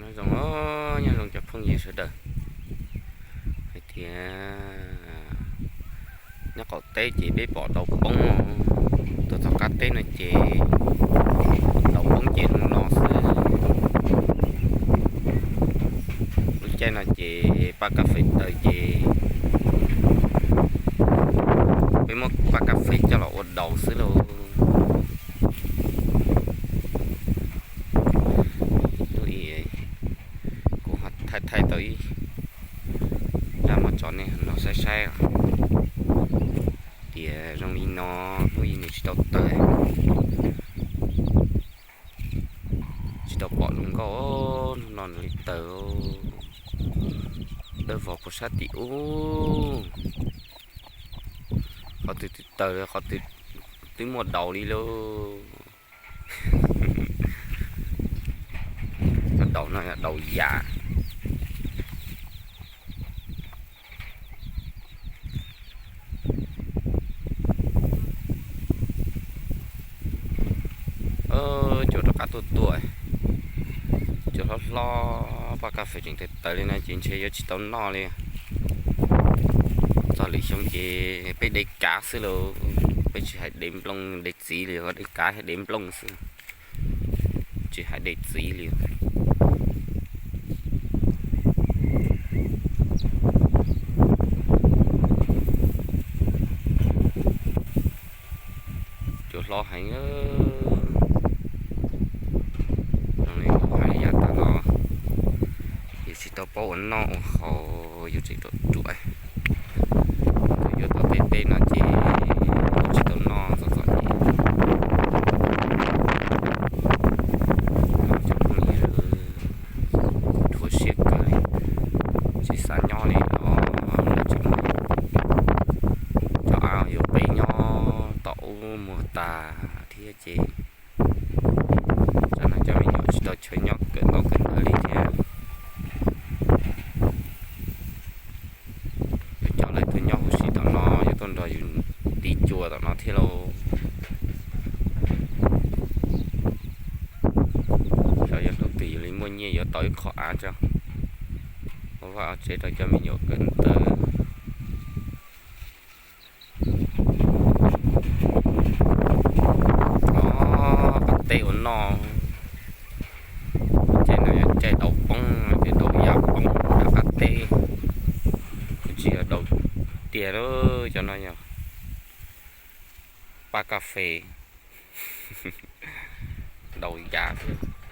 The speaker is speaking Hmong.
Nyob zoo, nyob zoo cov phooj ywg sawv daws. Hais tias nyob qaum teb ces peb pom daus poob, tuaj txog qab teb no ces daus poob ces zoo no xwb. Lub caij no ces paj kas fes taws ces peb muab paj kas fes coj los ua daus xwb lauj. Hnub i kuv ho thaij thaij tau ib zaj mov tso nej no saib saib tias zoo li no, hnub i nws tsis tau taws, tsis tau pom zoo nkauj, hnub no nws li taws, dawb vog puag sab tim ub. Qhov twg twb taws, qhov twg twb muaj daus li lauj. Cov daus no yog daus yas. Cua rov qab tuaj tuaj, cua hlob hlob, paj kas fes tseem taws taws li no ces ntshe yuav tsis tau noj li. Txog lwm xyoo ces peb de kav xwb lauj, peb tsis hais de nplooj de txiv li, de kav thiab de nplooj xwb, tsis hais de txiv li. Cua hlob heev. Zoo li kuv hais yav tas los, yus tsis tau paub ua noj ua haus, yus tseem ruam ruam, yuav tau tej teb no ces tsis tau noj txom txom nyem. Cov phooj ywg dhuav siab kawg li, tsis xav nyob li no, tsis muaj cov av yuav peb nyob tom ub muag tas thiab ces tsam no cov me nyuam tsis tau chaw nyob kawm ntaub kawm ntawv li thiab. Yuav coj lawv tuaj nyob huv si tom no, yuav tuaj nrog yus tiv cua tom no thiab lauj. Xyov yog hnub twg yus li muaj nyiaj yuav tau ib qho av tso, ua vaj ua tsev rau cov me nyuam kawm ntawv. Qab teb ua noj. Caij no yog caij daus poob, ces daus yas poob nram qab teb, kuj tsis yog daus tiag lauj. Cov no yog paj kas fes, daus yas xwb.